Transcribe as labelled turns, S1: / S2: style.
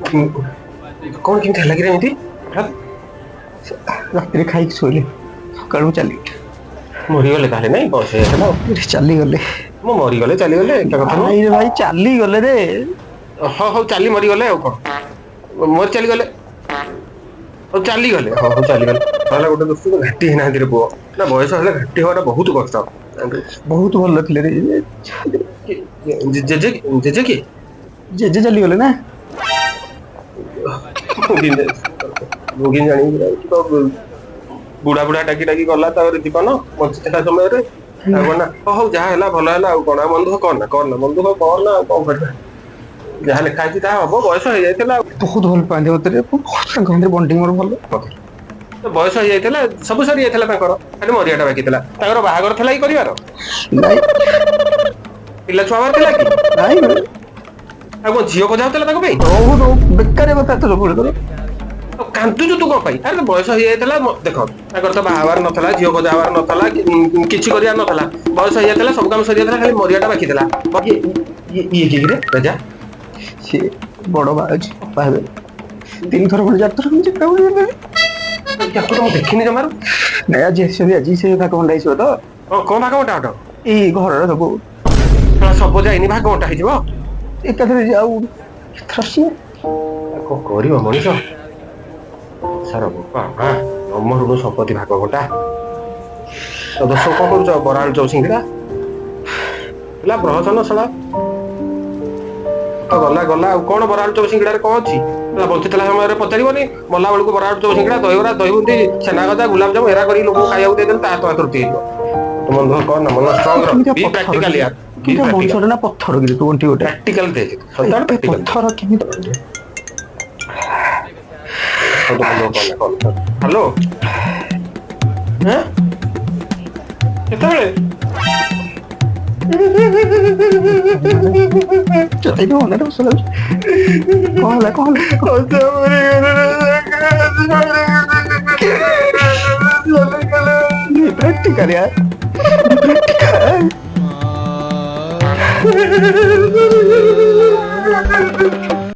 S1: କଣ କେମିତି ହେଲା କିରେ ଏମିତି ହଠାତ୍?
S2: ରାତିରେ ଖାଇକି ଶୋଇଲେ, ସକାଳୁ ଚାଲିଗଲେ।
S1: ମରିଗଲେ ତାହେଲେ? ନାଇଁ, ବୟସ ହେଇଯାଇଥିଲା ଆଉ।
S2: ଚାଲିଗଲେ।
S1: ମୁଁ ମରିଗଲେ ଚାଲିଗଲେ ଏକା କଥା ନୁହଁ।
S2: ଭାଇ ରେ ଭାଇ, ଚାଲିଗଲେ ରେ।
S1: ହଉ ହଉ, ଚାଲି ମରିଗଲେ ଆଉ କଣ, ମରି ଚାଲିଗଲେ। ହଉ ଚାଲିଗଲେ, ହଉ ହଉ ଚାଲିଗଲେ। ତାହେଲେ ଗୋଟେ ଦୃଷ୍ଟିରୁ ଘାଟି ହେଇନାହାନ୍ତି ରେ ପୁଅ। ନା, ବୟସ ହେଲେ ଘାଟି ହବାଟା ବହୁତ କଷ୍ଟ।
S2: ବହୁତ ଭଲ ଥିଲେ ରେ।
S1: ଜେଜେ, ଜେଜେ କିଏ?
S2: ଜେଜେ ଚାଲିଗଲେ ନା।
S1: ମୁଁ କେମିତି ମୁଁ କେମିତି ଜାଣିବି? ତ ବୁଢା ବୁଢା ଡାକି ଡାକି ଗଲା ତାପରେ ଜୀବନ ବଞ୍ଚିଥିଲା ସମୟରେ ଆଉ କଣ ନା। ହଉ ହଉ, ଯାହା ହେଲା ଭଲ ହେଲା, ଆଉ କଣ। ଆଉ ମନ ଦୁଃଖ କରନା, କରନା, ମନ ଦୁଃଖ କରନା। ଆଉ କଣ କରିବା, ଯାହା ଲେଖା ହେଇଛି ତାହା ହବ। ବୟସ ହେଇଯାଇଥିଲା ଆଉ।
S2: ବହୁତ ଭଲ ପାଆନ୍ତି ମତେ ରେ। ବହୁତ ତାଙ୍କ ସାଙ୍ଗରେ ବଣ୍ଡିଙ୍ଗ ମୋର ଭଲ।
S1: ତ ବୟସ ହେଇଯାଇଥିଲା, ସବୁ ସରି ଯାଇଥିଲା ତାଙ୍କର, ଖାଲି ମରିବାଟା ବାକି ଥିଲା। ତାଙ୍କର ବାହାଘର ଥିଲା କି କରିବାର?
S2: ନାଇଁ।
S1: ପିଲା ଛୁଆ ହବାର ଥିଲା କି?
S2: ନାଇଁ।
S1: ଆଉ କଣ ଝିଅ ଖୋଜା ହଉଥିଲା ତାଙ୍କ ପାଇଁ?
S2: ବହୁତ ବେକାରିଆ କଥା ତ ସବୁବେଳେ କର।
S1: ଆଉ କାନ୍ଦୁଛୁ ତୁ କଣ ପାଇଁ? ଆରେ ବୟସ ହେଇଯାଇଥିଲା। ଦେଖ, ତାଙ୍କର ତ ବାହା ହବାର ନଥିଲା, ଝିଅ ଖୋଜା ହବାର ନଥିଲା, କିଛି କରିବାର ନଥିଲା। ବୟସ ହେଇଯାଇଥିଲା, ସବୁ କାମ ସରିଯାଇଥିଲା, ଖାଲି ମରିବାଟା ବାକି ଥିଲା। ଇଏ ଇଏ ଇଏ କିଏ କିରେ ରାଜା?
S2: ସିଏ ବଡ ବା ଅଛି, ବାପା ହେବେ। ତିନି ଥର ଖଣ୍ଡେ, ଚାରି ଥର ଖଣ୍ଡେ ଚିନ୍ତା କରୁଛନ୍ତି।
S1: ତାକୁ ତ ମୁଁ ଦେଖିନି ଜମାରୁ।
S2: ନାଇଁ, ଆଜି ଆସିଛନ୍ତି। ଆଜି ସେ ଭାଗ ବଣ୍ଟା ହେଇଯିବ ତ।
S1: ହଁ, କଣ ଭାଗ ବଣ୍ଟା ହଟ?
S2: ଏଇ ଘରର ସବୁ।
S1: ଶଳା, ସବୁ ଯାଇନି, ଭାଗ ବଣ୍ଟା ହେଇଯିବ।
S2: ଏକାଥରେ ଆଉ କେଥର ଆସିବେ?
S1: ଆଉ କଣ କରିବ ମଣିଷ ସାର। ବୋପା ମା, ନମରୁଣୁ ସମ୍ପତ୍ତି ଭାଗ ବଣ୍ଟା। ଆଉ ଦୋଷ କଣ କରୁଛ? ବରା, ଆଳୁଚପ, ସିଙ୍ଗିଡ଼ା ହେଲା ପ୍ରହସନ। ଶଳା ତ ଗଲା ଗଲା, ଆଉ କଣ ବରା, ଆଳୁଚପ, ସିଙ୍ଗିଡ଼ାରେ କଣ ଅଛି? ହେଲା, ବଞ୍ଚିଥିଲା ସମୟରେ ପଚାରିବନି, ମଲା ବେଳକୁ ବରା, ଆଳୁଚପ, ସିଙ୍ଗିଡ଼ା, ଦହିବରା, ଦହି ବୁନ୍ଦି, ଛେନା ଗଜା, ଗୁଲାବଜାମୁ ଏରା କରିକି ଲୋକଙ୍କୁ ଖାଇବାକୁ ଦେଇଦେଲେ ତା ଆତ୍ମା ତୃପ୍ତି ହେଇଯିବ। ତୁମ ଦୁଃଖ କର ନା, ମନ ଷ୍ଟ୍ରଙ୍ଗ ରଖ।
S2: କେମିତିଆ
S1: ବି
S2: ପଥର
S1: ପ୍ରାକ୍ଟିକାଲ ୟାର, ବି
S2: କେମିତିଆ
S1: ପ୍ରାକ୍ଟିକାଲ।
S2: ମଣିଷଟା ନା ପଥର କିରେ ତୁ ବଣ୍ଟି ଗୋଟେ?
S1: ପ୍ରାକ୍ଟିକାଲ ଦେଖ ସଦାବେଳେ,
S2: ଏତେ
S1: ପ୍ରାକ୍ଟିକାଲ।
S2: ପଥର କେମିତି?
S1: ହଉ, ତୁମ ଦୁଃଖ କର ନା, କର। ହ୍ୟାଲୋ, ହେଁ, କେତେବେଳେ?
S2: ଏଇଠି ମନରେ ହସ ଲାଗୁଛି। କଣ ହେଲା, କଣ ହେଲା? ପ୍ରାକ୍ଟିକାଲ ୟାର, ପ୍ରାକ୍ଟିକାଲ।